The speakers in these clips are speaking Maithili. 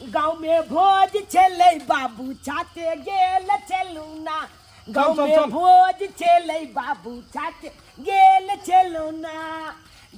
गाँव में भोज छलै बाबू छाते गेल छलू ना। गाँव चल, में चल। भोज छलै बाबू छाते गेल छलू ना,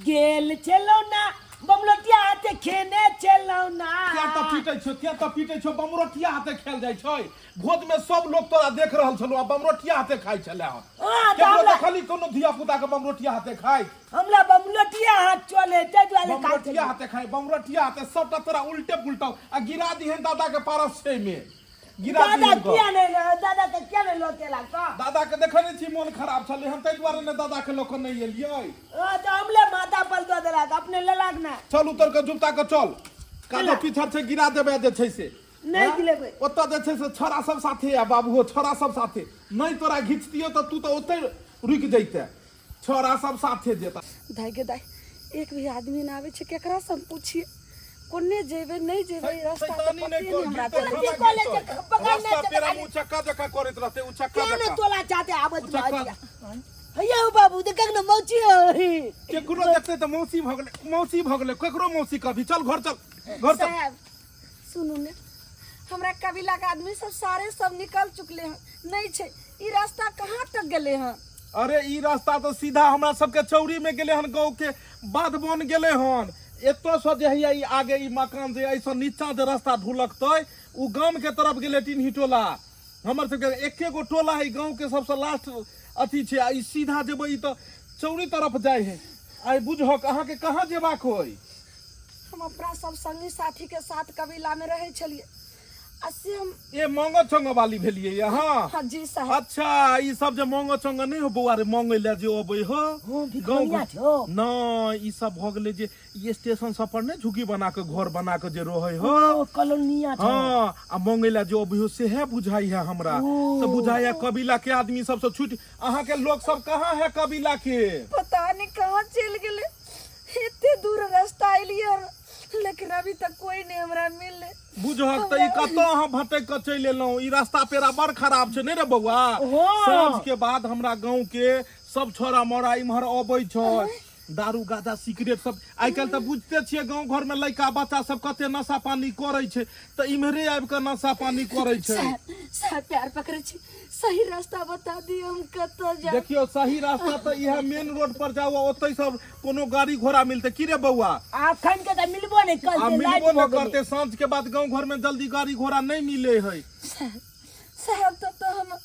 गेल छलू ना, बमलोटिया हाथे खेने छलू ना। किया तऽ पीटै छौ, किया तऽ पीटै छौ? बमरोटिया हाथे खायल जाइ छै? भोज में सब लोग तोरा देख रहल छलौ आ बमरोटिया हाथे खाइ छले हन। हाँ, तऽ केकरो हमरा देखली कोनो धिया पुता के बमरोटिया हाथे खाइ? हमरा बमलोटिया हाथ चले, ताहि दुआरे खाइ बमरोटिया छलियै। हाथे खाइ, बमरोटिया हाथे सबटा तोरा उल्टे पुलटा आ गिरा दिहन। दादा के पारस छै में गिरा दादा दिहन गप। किया नहीं, दादा के किया नहीं लौटेला का? दादा के देखे नहीं छी, मोन खराब छलै हम, ताहि दुआरे ने दादा के लऽ कऽ नहि एलियै। हाँ, तऽ हमले माथा पर दऽ देलक, अपने लेलक ना। चल, उतर के जुता के चल, कादो पीछर छै, गिरा देबै जे छै से। नहि आँय? गिलेबै। ओतऽ जे छै से छोड़ा सब साथे आ बाबू हो, छोड़ा सब साथे नहि तोरा घिचतियौ तऽ तू तऽ ओतै रुकि जैते। छोड़ा सब साथे जेता। दाइ गे दाइ, एक भी आदमी ना आबै छै। केकरा से हम पूछिए कोने जेबै, नहि जेबै? ई रास्ता तऽ शैतानी पते नहि नहि कर, हमरा। गिरतौ, तऽ खाना की कॉलेज गिरतौ। के बगल में रास्ता छै पेरा खाली। मुँह चक्का जकाँ करैत रहतै, ओ चक्का क्या ने जकाँ। तोला चाहते आबत चक्का। रहै हैया हो बाबू, देख न मौची हो। केकरो देखतै तऽ मौसी भऽ गेलै, मौसी भऽ गेलै। केकरो मौसी कभी। चल घर चल, घर चल। साहब, सुनू ने, हमरा कबीला के आदमी सब सारे सब निकल चुकले हैं, नहीं छै। ई रास्ता कहाँ तक गेले हैं? अरे, ई रास्ता तऽ सीधा हमरा सबके चौरी में गेले हन, गाँव के बाध बन गेले हन। एतऽ से जे हैया ई आगे ई मकान जे एहिसँ नीचा जे रास्ता ढुलकतै, ओ गाम के तरफ गेलै, टिनही टोला। हमर सबके एके गो टोला है, गाँव के सबसँ लास्ट अथी छै। आ ई सीधा जेबै, ई तऽ चौरी तरफ जाइ है। आइ बुझहक, अहाँके कहाँ जेबाक होइ? हम अपना सब संगी साथी के साथ कबीला में रहै छलियै आ से हम ए मांगो चंगो वाली भेलियै अहाँ? हाँ जी साहब। अच्छा, ई सब जे मांगो चंगो नहि हो बौआ रे, मांगै लए जे अबै हो। हाँ, भिखमंगिया छौ। नहि, ई सब भऽ गेलै जे ई स्टेशन सब पर नहि झुग्गी बना के, घर बना के जे रहै हो। ओ, कॉलोनिया छौ। हाँ, आ मांगै लए जे अबै हो, सेहे बुझाइ है हमरा। ओ। तऽ बुझाइ है कबीला के आदमी सबसँ छुटि। अहाँके लोक सब कहाँ है कबीला के? पता नहीं कहाँ चलि गेलै। एते दूर रास्ता एलियै लेकिन अभी तक कोई नहीं हमरा मिलले। बुझहक तऽ ई कतऽ अहाँ भटक कऽ चलि एलहुँ? ई रास्ता पेरा बड़ खराब छै, नहि रे बौआ? हाँ। साँझ के बाद हमरा गाँव के सब छोरा मोरा इम्हर अबै छै, दारू गाजा सिगरेट सब। आइ काल्हि तऽ बुझते छियै, गाँव घर में लड़का बच्चा सब कते नशा पानी करै छै, तऽ इम्हरे आबि कऽ नशा पानी करै छै। साहब, साहब, प्यार पकड़ै छी, सही रास्ता बता दियौ, हम कतऽ जाउ? देखियौ, सही रास्ता तऽ इएह मेन रोड पर जाउ, आ ओतै सब कोनो गाड़ी घोड़ा मिलतै की रे बौआ? अखन के तऽ मिलबो नहि आ करतै, मिलबो लाइट नहि भऽ गेलै। करतै। साँझ के बाद गाँव घर में जल्दी गाड़ी घोड़ा नहि मिले है। साहब, साहब, तब तऽ हम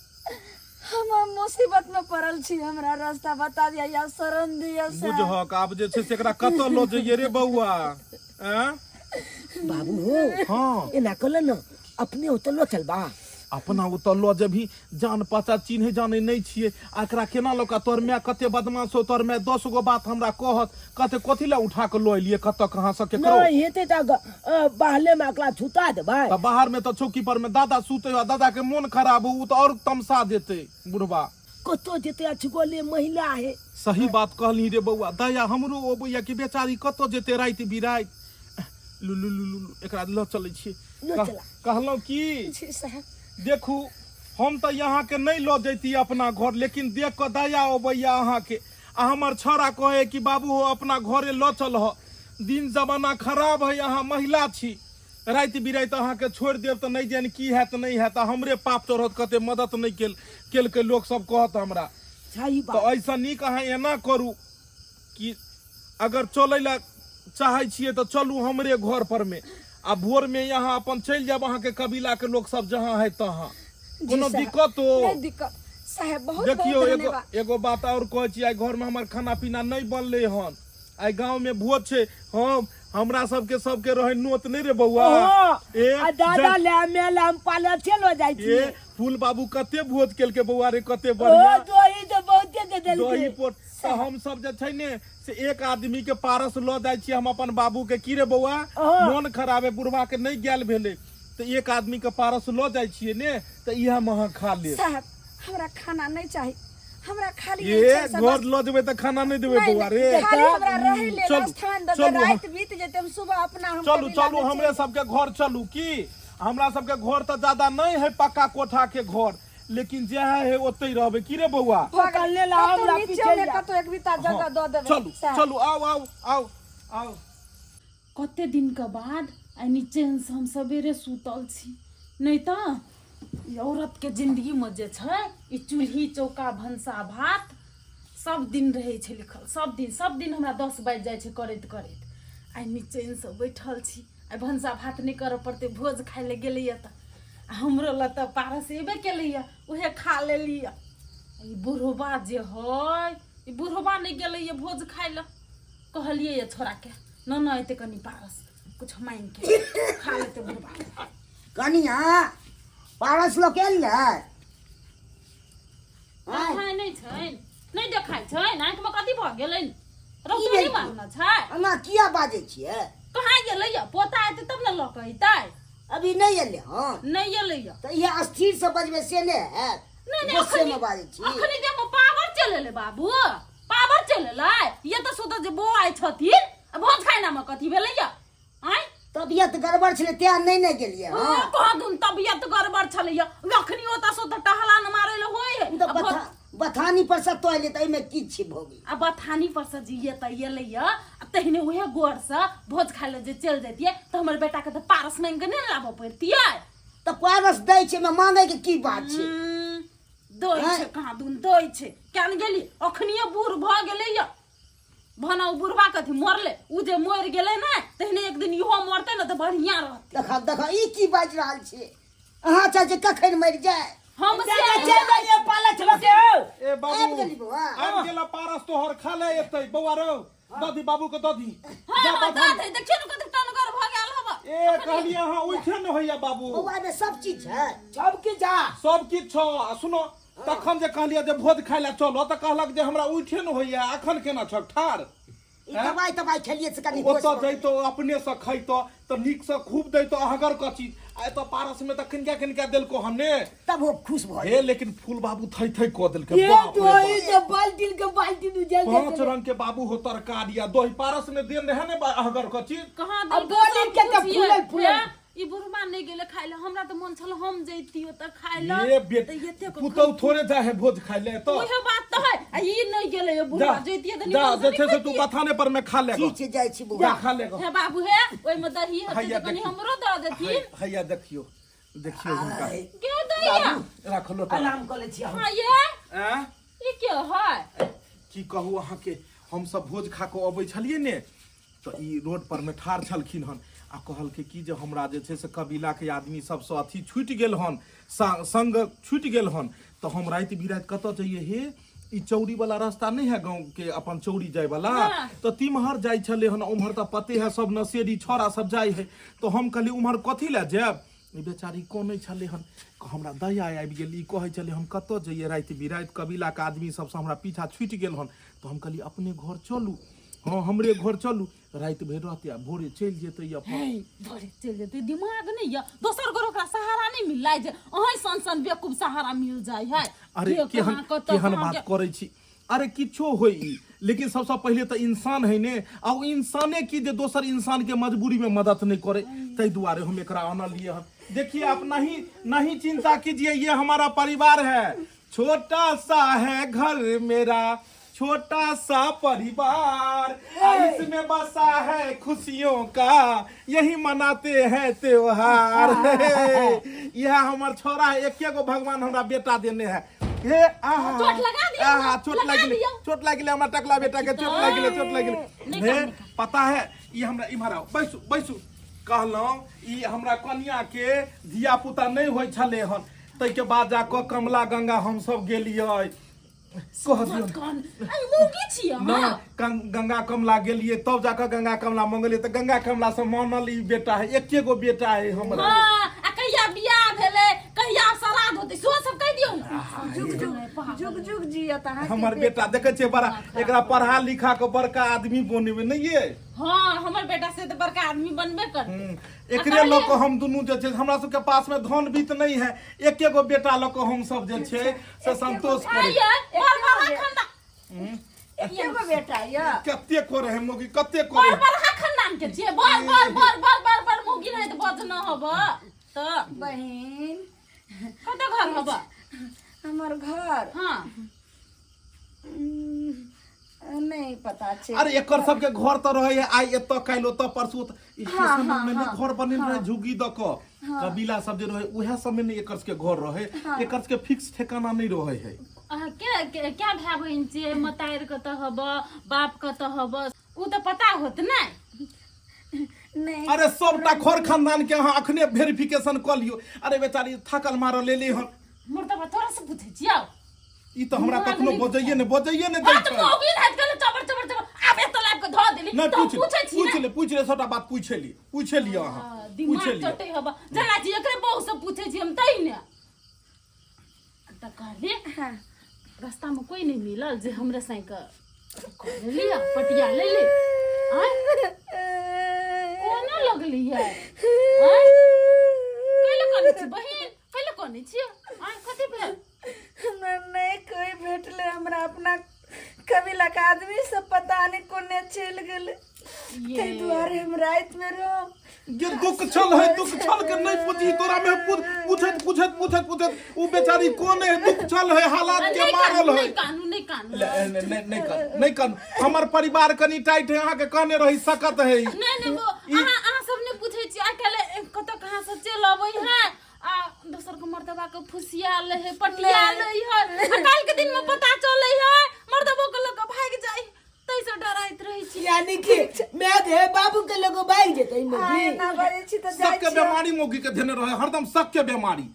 मुसीबत में पड़ल छी। हमरा रास्ता बता दिया या शरण दिया साहब। बुझहक, आब जे छै से एकरा कतऽ लऽ जइए रे बौआ, आँय? बाबू हो। हाँ। एना कहल ने, अपने ओतऽ लऽ चलबा। अपना ओतऽ लऽ जेबही? जान पहचान चिन्है जानै नहि छियै, आ एकरा केना लऽ कऽ? तोहर माय कते बदमाश हौ, तोहर माय 10 गो बात हमरा कहत, कहते कथी लए उठा कऽ लऽ एलियै, कतऽ कहाँ से केकरो। नहि हेतै तऽ बाहले मे एकरा छुता देबै। तऽ बाहर में तऽ चौकी पर में दादा सुते हो, आ दादा के मोन खराब हो, उ तऽ और तमसा जेतै बुढ़बा। कतऽ जेतै? अछगोले महिला है। सही बात कहली रे बौआ, दया हमरो अबैया कि बेचारी कतऽ जेतै राति बिराति। लू लू लू लू लू, एकरा लऽ चलै छियै। लऽ चला। कहलहुँ की जी साहब। देखू, हम तऽ अहाँके नहि लऽ जैती अपना घर, लेकिन देख कऽ दया अबैया अहाँके, आ हमर छौड़ा कहै कि बाबू हो, अपना घरे लऽ चलह, दिन जमाना खराब है, अहाँ महिला छी, राति बिराति अहाँके छोड़ि देब तऽ नहि जानि की हैत नहि हैत, आ हमरे पाप चढ़त, कते मदद नहि केलकै लोक सब कहत हमरा। सही तऽ बात। एहिसँ नीक अहाँ एना करू कि अगर चलै लए चाहै छियै तऽ चलू हमरे घर पर में, आ भोर में यहाँ अपन चलि जायब, अहाँके कबीला के लोक सब जहाँ है तहाँ। जी कोनो साहब। दिक्कत हो? नहीं दिक्कत साहब, बहुत देखियौ, बहुत एगो धन्यवाद। एगो बात और कहै छी, आइ घर में हमर खाना पीना नहि बनलै हन, आइ गाँव में भोज छै, हम हमरा सबके सबके रहै नोत, नहि रे बौआ? हाँ, ए आ दादा ले मेला हम पाले चलो जाइ ए छी। फूल बाबू कते भोज केलकै बौआ रे, कते ओ बढ़िया दही तऽ बहुते दे दही देलकै। पोट। तऽ हम सब जे छै ने से एक आदमी के पारस लऽ जाइ छी हम अपन बाबू के, की रे बौआ? हाँ। मोन खराब है बुढ़वा के, नहि गेल भेलै, तऽ एक आदमी के पारस लऽ जाइ छियै ने, तऽ इएह मे अहाँ खा लेब। साहब, हमरा खाना नहीं चाहिए, हमरा खाली ए जे छै से घर बस- लऽ जेबै तऽ खाना नहि देबै नहीं, बौआ नहीं, रे? खाली हमरा रहै लेल चलू, स्थान दऽ दे। चलू, राति बीत जेतै, हम सुबह अपना हम चलू कबीला चलू, मे हमरे चलि- सबके घर चलू। की हमरा सबके घर तऽ ज्यादा नहि है, पक्का कोठा के घर, लेकिन जे है ओतै रहबै, की रे बौआ? भऽ गेल। पकड़ने ला कतौ हमरा नीचे पीछे मे जा। कतौ एक बीता जगह दऽ देबै चलू साहब। चलू, आउ आउ आउ आउ। कते दिनके बाद आइ निचेनसँ हम सवेरे सुतल छी नहि तऽ ई औरतके जिन्दगीमे जे छै ई चूल्ही चौका भनसा भात सब दिन रहै छै लिखल सब दिन सब दिन हमरा 10 बाजि जाइ छै करैत करैत। आइ निचेनसँ बैठल छी, आइ भनसा भात नहि करऽ पड़तै, भोज खाइ लए गेलैए तऽ आ हमरो लए तऽ पारस एबे केलैए, उहे खा लेलियै। ई बुढ़बा जे हइ ई बुढ़बा नहि गेलैए भोज खाइ लए। कहलियै ये छोराके न न एते कनि पारस कुछ मांगि के खा लेते बुढ़बा। कनिया पारस लऽ के एलै? देखाइ नहि छनि, नहि देखाइ छनि, आँखिमे कथी भऽ गेलनि? रौदी नहि मारने छै। एना किया बाजै छियै? कहाँ गेलै ये? पोता एतै तब ने लऽ के एतै। अभी नहि एलै हन? नहि एलै ये। तऽ इएह स्थिर से बजबै से नहि हैत? नहि नहि, गुस्से मे बाजै छी। अखनी देहमे पावर चलि एलै बाबू, पावर चलि एलै। ये तऽ सोचऽ जे बौआ छथिन आ भोज खाइना मे कथी भेलै ये? आँय, तबियत गड़बड़ छलै तें नहि ने गेलियै। हँ कहाँ दुन तबियत गड़बड़ छलै ये, अखनी ओतऽ से ओतऽ टहला न मारै लए होइ है। ओ तऽ बथानी पर से तो एलै तऽ एहिमे की छै भऽ गेल? आ बथानी पर से जे ये तऽ एलै ये आ तहिने उहे गोर से भोज खाइ लए जे चलि जैतियै तऽ हमर बेटा के तऽ पारस मांगि के नहि ने लाबऽ पड़तियै? तऽ पारस दै छै, एहिमे मांगै के की बात छै? दै छै कहाँ दुन दै छै। किया ने गेली? अखनिये बूढ़ भऽ गेलै ये। भने ओ बुढ़वा कथी मरले, उ जे मरि गेलै ने तहिने एक दिन इहो मरतै ने तऽ बढ़िया रहतै। देखा देखा, ई की बाजि रहल छी अहाँ? चाहै छी कखन मरि जाय? हम से चल चल जाइए पाला चलो के। ए बाबू, आबि गेली बौआ। आबि गेला पारस तोहर, खा ले एतै बौआ रौ, ददी बाबू के ददी। हाँ जा हाँ बधाई। दऽ दे, देखियौ ने कतेक टनगर भऽ गेल हबा। ए कहलियै अहाँ उठे ने होइया बाबू। बौआ मे सब चीज छै, सब किछु जा सब किछु छौ। आ सुनो, तखन जे कहलियै जे भोज खाइ लए चलो तऽ कहलक जे हमरा उठे ने होइया, अखन केना छौ ठाढ़? ई दवाई तवाई खेलिए से कनि ओतऽ जैतो अपने से खैतो तऽ नीक से खूब दैतो अहगर के चीज, आ एतऽ पारस में तऽ कनिका कनिका देलको हन ने, तब वो खुश भऽ हे। लेकिन फूल बाबू थै थै कऽ देलकै। ये बाप रे दही बाप। से बाल्टीन के बाल्टीन उजल पांच रंग के बाबू हो तरकारी आ दही पारस में देन रहे ने अहगर के चीज। कहाँ आ देलकै बोली सब के तऽ कुछ ये। फूलल फूलल। हे, ई बुढ़वा नहि गेलै खाइ लए, हमरा तऽ मन छल हम जैतियो तऽ खाइ लए। ये बेट तऽ एतेक पुतहु थोड़े जाइ है भोज खाइ ले तऽ उहे बात तऽ है, आ ई नहि गेलै ये बुढ़वा, जा जैतियै तऽ जा निमन जे से छै से तू नहि बथाने पर में खा ले। ठीक छै, जाइ छी बौआ। जा खा ले। हे बाबू हे, ओहिमे दही हेतै हैया तऽ कनि देखी। हमरो दऽ देथिन। हैया देखियो देखियो हुनका के दैया? राखलो तऽ आराम कऽ लै छी हम। हाँ ये आँय? ई के है? की कहू अहाँके, हमसब भोज खा कऽ अबै छलियै ने तऽ ई रोड पर मे ठाढ़ छलखिन हन आ कहलकै कि जे हमरा जे छै से कबीलाके आदमी सबसँ अथी छूटि गेल हन, संग छूटि गेल हन, तऽ हम राति बिराति कतऽ जइए हे? ई चौरी वाला रास्ता नहि है गाँव के अपन चौरी जाय वाला, तऽ तिम्हर जाइ छलै हन, उम्हर तऽ पते है सब नशेड़ी छौड़ा सब जाइ है, तऽ हम कहलियै उम्हर कथी लए जायब? ई बेचारी कनै छलै हन, हमरा दया आबि गेल। ई कहै छलै हम कतऽ जइए राति बिराति, कबीलाके आदमी सबसँ हमरा पीछा छूटि गेल हन, तऽ हम कहलियै अपने घर चलू, हँ हमरे घर चलू, राति भरि रहतै आ भोरे चलि जेतै अपन। हे, भोरे चलि जेतै, दिमाग नहि यऽ दोसर गोर ओकरा सहारा नहि मिललै जे अहीं सन सन बेवकूफ सहारा मिल जाइ है। अरे के केहन कहाँ कतऽ केहन कहाँ बात करै छी? अरे किछो होई ई, लेकिन सबसँ पहिले तऽ इंसान है ने, आ ओ इंसाने की जे दोसर इंसान के मजबूरी में मदद नहीं करे, ताहि दुआरे हम एकरा आनलिए हन। देखिए आप नहीं नहीं चिंता कीजिए, ये हमारा परिवार है, छोटा सा है घर मेरा, छोटा सा परिवार, आ इसमें बसा है खुशियों का, यही मनाते हैं त्योहार। यह हमर छोरा है, एके गो भगवान हमरा बेटा देने है। हे आहा, चोट लगा दियौ आहा, ना, चोट लगा लागि गेलै, दियौ। चोट लागि गेलै हमर टकला बेटा के, चोट लागि गेलै, चोट लागि गेलै। नहि हे काम, नहि काम। पता है ई हमरा इम्हर आउ, बैसू बैसू। कहलहुँ ई हमरा कनिया के धिया पुता नहि होइ छलै हन, ताहिके बाद जाकऽ कमला गंगा हमसब गेलियै, कह दियौ। कौन अरे मौगी छियै ना अहाँ? गंगा कमला गेलियै तब जाकऽ गंगा कमला मंगलियै तऽ गंगा कमला से मानल ई बेटा है, एके गो बेटा है हमरा। हाँ, आ कहिया बियाह भेलै, कहिया श्राद्ध होतै, सेहो सब कहि दियौ ने। जुग जुग जुग जुग जियत अहाँके। हमर बेटा देखै छियै बड़ा, एकरा पढ़ा लिखा कऽ बड़का आदमी बनेबै नहि ये? हाँ, हमर बेटा से तऽ बड़का आदमी बनबे करतै। एकरे लऽ कऽ हम दुनू जे छै, हमरा सबके पास में धन बीत नहि है, एके गो बेटा लऽ कऽ हम सब जे छै से संतोष करै। आइए, बड़ बड़ा खानदान। एके गो बेटा यऽ। कते करे है मोगी, कते बड़ करे है? बड़ा खानदान के छियै, बड़ बड़ बड़ बड़ बड़ बड़ मोगी नहि तऽ बजना हब तऽ। बहिन, कतऽ घर हब? हमर घर? हाँ। नहीं पता छै। अरे एकर सबके घर तऽ रहे है आइ एतऽ काल्हि ओतऽ परसू ओतऽ स्टेशन में ने घर बनल रहे झुग्गी दऽ कऽ कबीला सब जे रहे उएह सब में ने एकर सबके घर रहे, एकर सबके फिक्स ठिकाना नहीं रहे है। अहाँ के के क्या भाई बहिन छियै? मतारि कतऽ हब, बाप कतऽ हब, उ तऽ पता होत ने? नहीं। अरे सबटा खर खानदान के अहाँ अखने वेरिफिकेशन कऽ लियौ। अरे बेचारी थाकल मारल लेली हन। मुर्दबा तोरा से पूछै छियौ। ई तऽ हमरा दिमाग कखनो नहि बजैये ने, बजैये ने दै हाँ, तऽ छै। मौगी हाथ गेलै चबर चबर चबर आब एतऽ लाबि कऽ धऽ देली। नहि तऽ पूछ पूछै छी पूछ ने। ले, पूछ ले, सबटा बात पूछे ली, पूछे लिअ अहाँ। हाँ, दिमाग पूछे लिअ। चटै हब जना छी एकरे बहू से पूछै छी हम तै ने तऽ कहली। हाँ। रास्ता में कोई नहीं मिलल जे हमरे संग के कऽ लिअ पटिया ले ले। आँय कोना लगली है? आँय कैले कनै छी बहिन, कैले कनै छी? आँय कथी भेल? हमरा नहीं कोई भेटले, हमरा अपना कबीला के आदमी सब पता नहीं कोने चलि गेलै, ताहि दुआरे हम राति में रहब। जे दुख छल है, दुख छल के नहीं पूछी तोरा में पूछैत पूछैत पूछैत पूछैत उ बेचारी कोन है, दुख छल है, हालात के नहीं मारल कानू, है। नहीं कानू, नहीं कानू। ले, नहीं, नहीं, नहीं कानू, नहीं कानू। हमर परिवार कनी टाइट है, अहाँ के कहने रही सकत है। नहीं, नहीं, वो अहाँ अहाँ सब नहीं पूछै छी आइ काल्हि कतऽ कहाँ से चलि अबै है आ दोसर के मर्दबा के फुसिया ले है, पटिया ले है, आ काल्हि के दिन में पता चलै है मर्दबो के लऽ के भागि जाइ, तै से डराइत रहै छी। यानी कि मैं दे बाबू के लोगो भाग जेतै आइ मौगी। एना बजै छी तऽ जाइ सबके छी। बीमारी मौगी के धेने रहे हरदम, सबके बीमारी,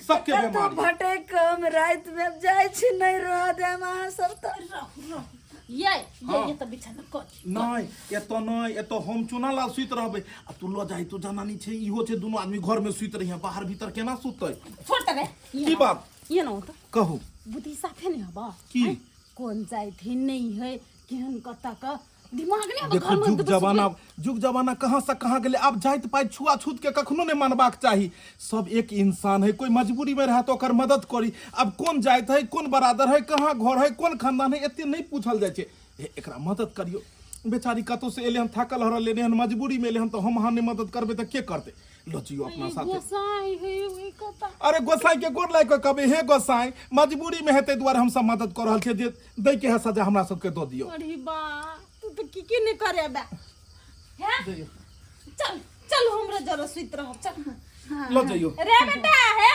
सबके कतौ बीमारी। भटैक कऽ हम राति में जाइ छी, नहीं रह देम अहाँ सब तऽ। रहू रहू ये ये हाँ। ये तऽ बिछाना कऽ दी। नहीं एतऽ नहीं, एतऽ हम चुनालाल सुति रहबै आ तू लऽ जाही, तू जनानी छै, इहो छै, दुनू आदमी घर में सुति रहिहे, बाहर भीतर केना सुततै? छोड़ तऽ रे। की बात? ये न तऽ कहू। बुद्धि साफे नहीं हबा। की? आँय, कोन जाइत है नहीं है केहन कतऽ के दिमाग नहीं हबा। देखो घर में जुग तऽ बस जमाना, जुग जमाना कहाँ से कहाँ गेलै। आब जाति पाति छुआछूत के कखनो नहीं मानबाक चाही, सब एक इंसान है, कोई मजबूरी में रहे तो ओकर मदद करी। अब कोन जाति है, कोन बरादर है, कहाँ घर है, कोन खानदान है, एते नहीं पूछल जाइ छै। एकरा मदद करियो, बेचारी कतौ से एले हन, थाकल हरल लेने हन, मजबूरी में एले हन, तो हम अहाँ नहीं मदद करबै तऽ के करतै? लऽ जइयो अपना साथे। गोसाई है ओइ कता। अरे गोसाई के गोर लागि कऽ कहबै, हे गोसाई, मजबूरी में हेतै दुआरे हम सब मदद कऽ रहल छियै, जे दै के है सजा हमरा सबके दऽ दियौ। अरे बा तू तऽ की की नहि करेबे हे। चल चल हमरा जरा सुति रहब, चल। लऽ जइयो। रे बेटा हे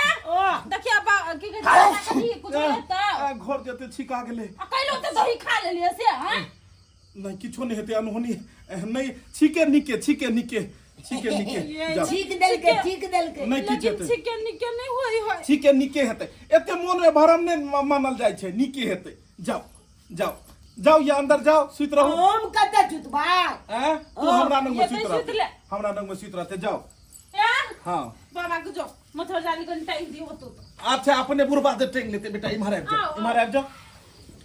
देखिया बा की कहै छै कथी कुछ हेतै? आ, घर जते छिका गेलै। आ कैलो तऽ दही खा लेलियै से? हैं नहीं किछो नहीं हेतै अनहोनी एहन नहीं, छिके निके, छिके निके, छिके निके जाउ। छीक देलकै, छीक देलकै। नहीं किछु लेकिन हेतै। छिके निके नहीं होई है। छिके निके हेतै, एते मोन में भरम नहीं मानल जाइ छै, निके हेतै। जाओ जाओ जाओ, या अंदर जाओ, सुति रहू। हम कतऽ सुतबै? हैं तू हमरा लग में ये सुति तो रहते, सुति ले। हमरा लग में सुति रहते, जाओ। यार हाँ बाबा के जो मथर जाली कनि टाइम दियो तो। अच्छा अपने बुढ़बा दे टांग लेते बेटा, इम्हर आबि जाओ। आओ, आओ। इम्हर आबि जाओ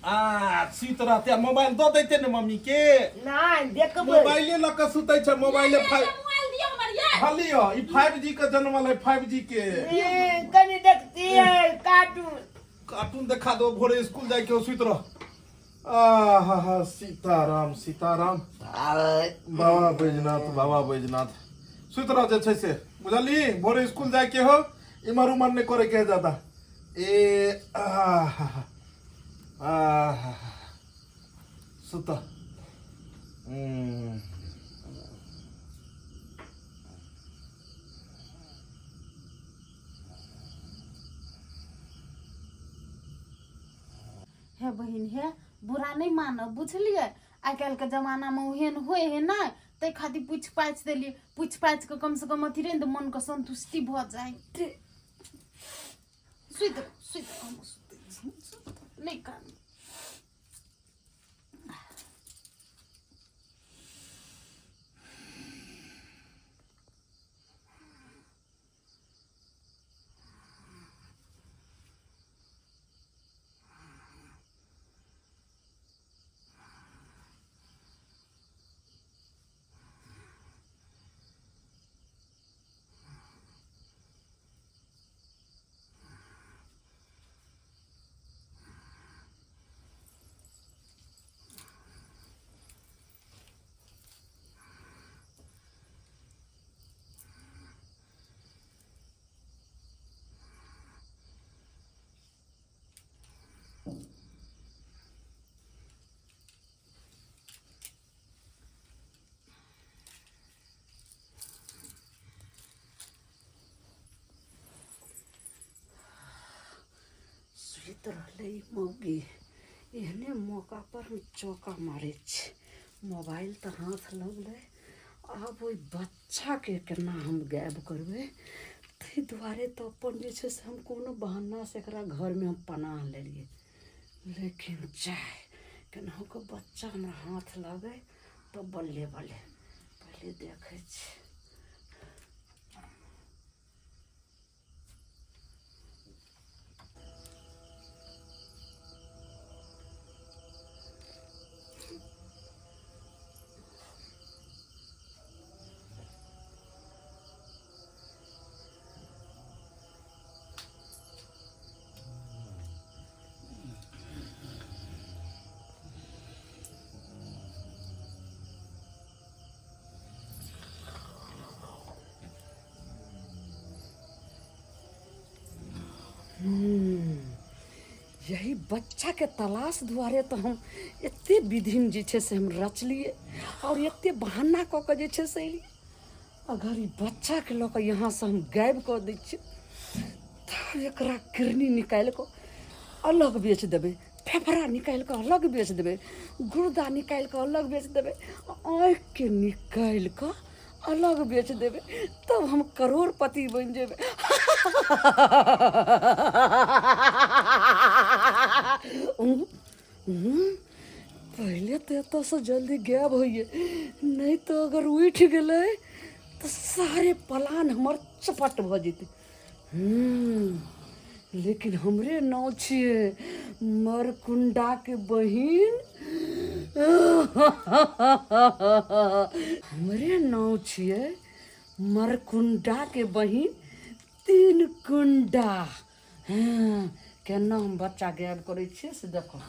आ सुति रहते आ मोबाइल दऽ दैते ने मम्मी के। नहि देखबै। मोबाइले लऽ कऽ सुतै छै, मोबाइले फाइव मोबाइल दियो हमर ये। खाली यौ, ई 5G के जनमल है, 5G के। ए, कनि देखतियै कार्टून। कार्टून देखा दो, भोरे स्कूल जाय के सुति रह। आहा सीताराम सीताराम बाबा बैजनाथ बाबा बैजनाथ। सुति रह जे छै से, बुझली? भोरे स्कूल जाय के हो, इम्हर उम्हर नहि करे के है ज्यादा। ए आहा आहा सुत। हे बहिन हे, बुरा नहीं मानब बुझलियै, आइ काल्हिके जमानामे ओहन होइ है नहि, ताहि खातिर पूछि पाछि देलियै। पूछि पाछि कऽ कमसँ कम अथी रहै ने तऽ मनके सन्तुष्टि भऽ जाइ। सुति रहू, सुति रहू, हमहूँ सुतै छी, सुति रहू, नहि कानू। सुति रहलै ई मौगी। एहने मौकापर हम चौका मारै छी। मोबाइल तऽ हाथ लगलै, आब ओहि बच्चाके केना हम गायब करबै, ताहि दुआरे तऽ अपन जे छै से हम कोनो बहानासँ एकरा घरमे हम पनाह लेलियै। लेकिन चाहे केनाहु कऽ बच्चा हमरा हाथ लागै तऽ बल्ले बल्ले पहिले देखै छी। यही बच्चाके तलाश दुआरे तऽ हम एते विधिन जे छै से हम रचलियै आओर एते बहाना कऽ कऽ जे छै से एलियै। अगर ई बच्चाके लऽ कऽ यहाँसँ हम गायब कऽ दै छियै तब एकरा किरनी निकालि कऽ अलग बेच देबै, फेफड़ा निकालि कऽ अलग बेच देबै, गुर्दा निकालि कऽ अलग बेच देबै, आँखिके निकालि कऽ अलग बेच देबै, तब हम करोड़पति बनि जेबै। पहिले तऽ एतऽसँ जल्दी गायब होइए, नहि तऽ अगर उठि गेलै तऽ सारे प्लान हमर चपट भऽ जेतै। लेकिन हमरे नाव छियै मरकुंडाके बहिन, हमरे नाव छियै मरकुंडाके बहिन तीन कुंडा। हँ, केना हम बच्चा गायब करै छियै से देखो।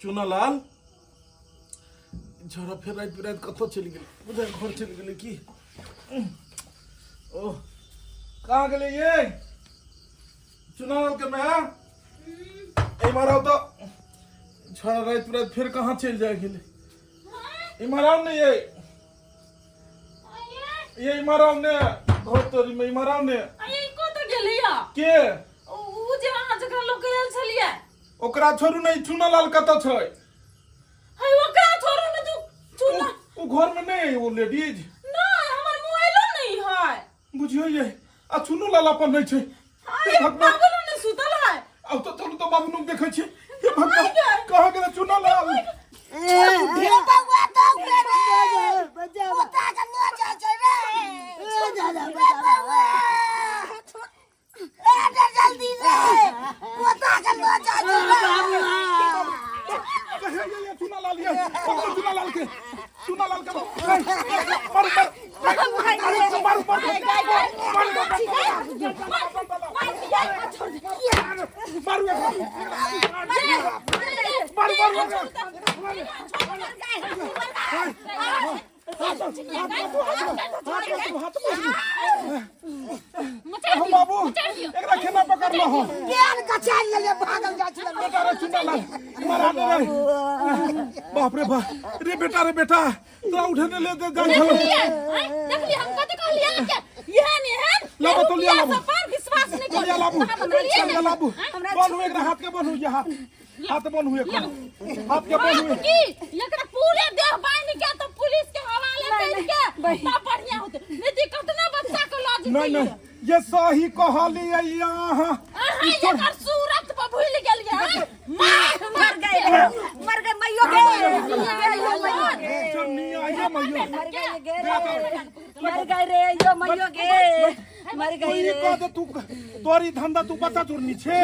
चुनालाल झोरा फेर राति बिराति कतऽ चलि गेलै? बुझाइ घर चलि गेलै की? ओह, कहाँ गेलै ये चुनालाल के माय? एम्हर आउ तऽ। छोड़ा राति बिराति फेर कहाँ चलि जाइ गेलै? इम्हर आउ ने ये, ये इम्हर आउ ने, घर तोरी में इम्हर आउ ने। अरे ई कतऽ गेलैया? के? ओ जे अहाँ जकरा लऽ के आयल छलियै। ओकरा छोड़ू ने, ई चुनालाल कतऽ छै? है ओकरा छोड़ू ने, तू चुना ओ घर में नहीं है वो लेडीज? नहीं, हमर मोबाइलो नहीं है। बुझियो ये आ चुनू लाल अपन नहीं छै। अरे भगवान। बाबू ने सुतल है। आब तो चलू तो बाबू नुक देखै छी। हे भगवान, कहाँ गेलै चुना लाल? कहे ये चुना लाल, ये पकड़ो चुना लाल के, चुना लाल के मारू मारू मारू मारू मारू मारू मारू मारू मारू। बाबू, एकरा केना पकड़लो हो? केन कचाल लेले भागल जाइ छलै। बेटा रे चुना लाल, मारा ने रे। बाप रे बाप रे, बेटा रे बेटा, तोरा उठेने ले दे जाइ छलो। देखली हम कते कहलियै के एहन एहन लाबो तो लिया, लाबो। पर विश्वास नहीं तो लिया, लाबू लिया, लाबू। बनू एकरा हाथ के, बनू ये हाथ, हाथ बनू, एक हाथ के बनू। की एकरा पूरे देह बांध के तो पुलिस के हवाले कर के तब बढ़िया होते, नहीं तो कितना बच्चा के लऽ जेतै। नहीं नहीं, ये सही कहलियै अहाँ। अहाँ एकर सूरत पर भूल गेलियै? मार मर गए रे, मर गए मैयो गे, चरनी आइए मैयो। मर गए गे रे, मर गए रे यो मैयो गे, मर तू गई ई रे। कह दे, तू तोरी धंधा, तू बच्चा चोरनी छे?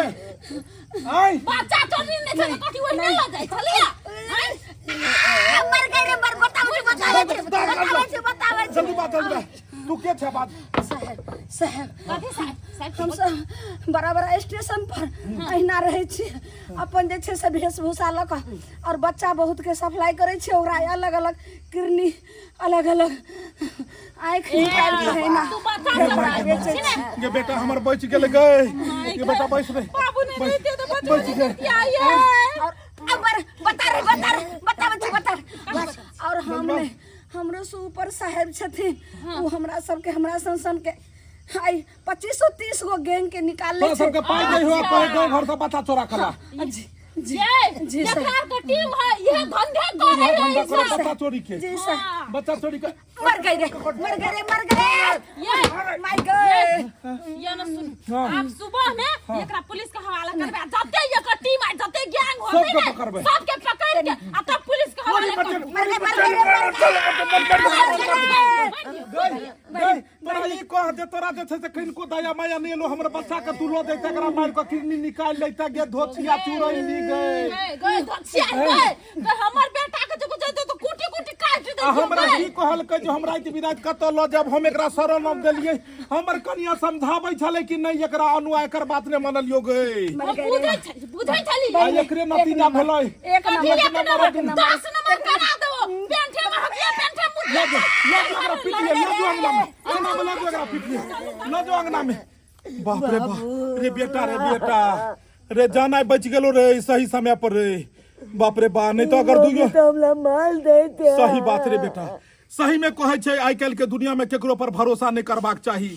आय बच्चा चोरनी नहि छै तऽ कथी ओहिना लऽ जाइ छलियै? आँय? चल बे तू के छै बात साहेब साहेब कथी साहेब साहेब हम सब बड़ा बड़ा स्टेशन पर अहिना रहै छी अपन जे छै से वेशभूषा लऽ कऽ आओर बच्चा बहुतके सप्लाई करै छी ओकरा अलग अलग किरनी अलग अलग आँखि निकालि कऽ अहिना तू बच्चा सब बेचै छी ये बेटा हमर बचि गेल गए ये बेटा बचि रे बाबू ने बचि- देते तो बचि बच गेल ये और अबर बता रे बता रे बता बच्ची बता रे। बस और हमने हमरो से ऊपर साहेब छथिन ओ हमरा सबके हमरा सन सन के आई 2530 गो गैंग के निकाल ले तोरा सबके पाइ नहीं हुआ पाइ गाँव घर से बच्चा चोरा खला जी जी ये जी सर जेकरा के टीम है ये धंधे करे इहे है धंधा करे बच्चा चोरी के जी सर बच्चा चोरी के मर गई रे मर गए रे मर गए ये माय गॉड ये न सुन हाँ। आप सुबह में एकरा पुलिस के हवाला करबे जते एकर टीम आ जते गैंग होते सबके ने पकड़बै। सबके पकड़ के आ तब पुलिस के हवाला करबै मर गए मर गए रे मर गए गई गई तोरा ई कह दे तोरा जे छै से किनको दया माया नहि एलो हमर बच्चा के तू लऽ जैते एकरा मारि कऽ किडनी निकालि लैते गे धोछिया चुरैनी गई गए गए धोछिया गए तो हमर बेटा के जो जते तो कुटी कुटी काट आ दे हमरा की कहलकै जे हम राति बिराति कतऽ लऽ जायब हम एकरा शरण हम देलियै हमर कनिया समझाबै छलै कि नहि एकरा अनु आ एकर बात नहि मनलियो गई हम बुझै छली बुझै छली आ एकरे नतीजा भेलै एक कथी नंबर एक नंबर 10 नंबर करा दो पेंठे में हकिया पेंठे मुझे लऽ जाओ लऽ जाओ एकरा पिटिए लऽ जाओ अंगना में अंगना में लऽ जाओ एकरा पिटिए लऽ जाओ अंगना में बाप रे बाप रे बेटा रे बेटा रे जान आइ बचि गेलो रे सही समय पर रे बाप रे बा नहीं तो अगर दुइयो तो हमरा माल देते सही बात रे बेटा सही में कहै छै आइ काल्हि के दुनिया में केकरो पर भरोसा नहीं करबाक चाही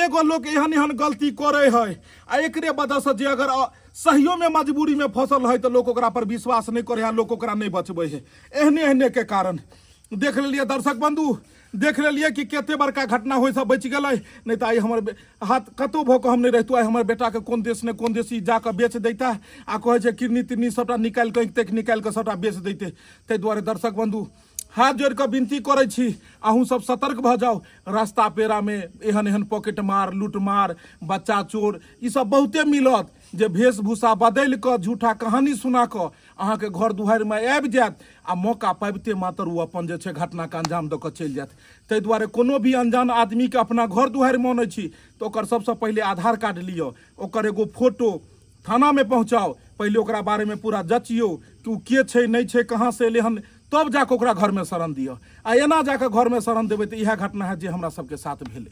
एगो लोक एहन एहन गलती करे है आ एकरे वजह से जे अगर सहियो में मजबूरी में फसल है तो लोक ओकरा पर विश्वास नहीं करे है लोक ओकरा नहीं बचबै है एहने एहने के कारण देख लेलियै दर्शक बंधु देख लेलियै कि कते बड़का घटना होइसँ बचि गेलै नहि तऽ आइ हमर हाथ कतहु भऽ कऽ हम नहि रहितहुँ आइ हमर बेटाके कोन देश ने कोन देश ई जाकऽ बेच दैता आ कहै छै किडनी तिडनी सभटा निकालि कऽ आँखि ताँखि निकालि कऽ सभटा बेच दैते ताहि दुआरे दर्शक बंधु हाथ जोड़ि कऽ विनती करै छी अहूँ सब सतर्क भऽ जाउ रास्ता पेरामे एहन एहन पॉकेट मार लूट मार बच्चा चोर ई सब बहुते मिलत जे वेशभूषा बदलि कऽ झूठा कहानी सुना कऽ अहाँके घर दुआरिमे आबि जायत आ मौका पाबिते मात्र ओ अपन जे छै घटनाके अंजाम दऽ कऽ चलि जायत ताहि दुआरे कोनो भी अनजान आदमीके अपना घर दुआरिमे अनै छी तऽ ओकर सबसँ पहिले आधार कार्ड लिअ ओकर एगो फोटो थानामे पहुँचाउ पहिले ओकरा बारेमे पूरा जचियौ कि ओ के छै नहि छै कहाँसँ एलै हन तब जाकऽ ओकरा घरमे शरण दिअ आ एना जाकऽ घरमे शरण देबै तऽ इएह घटना हैत जे हमरा सबके साथ भेलै।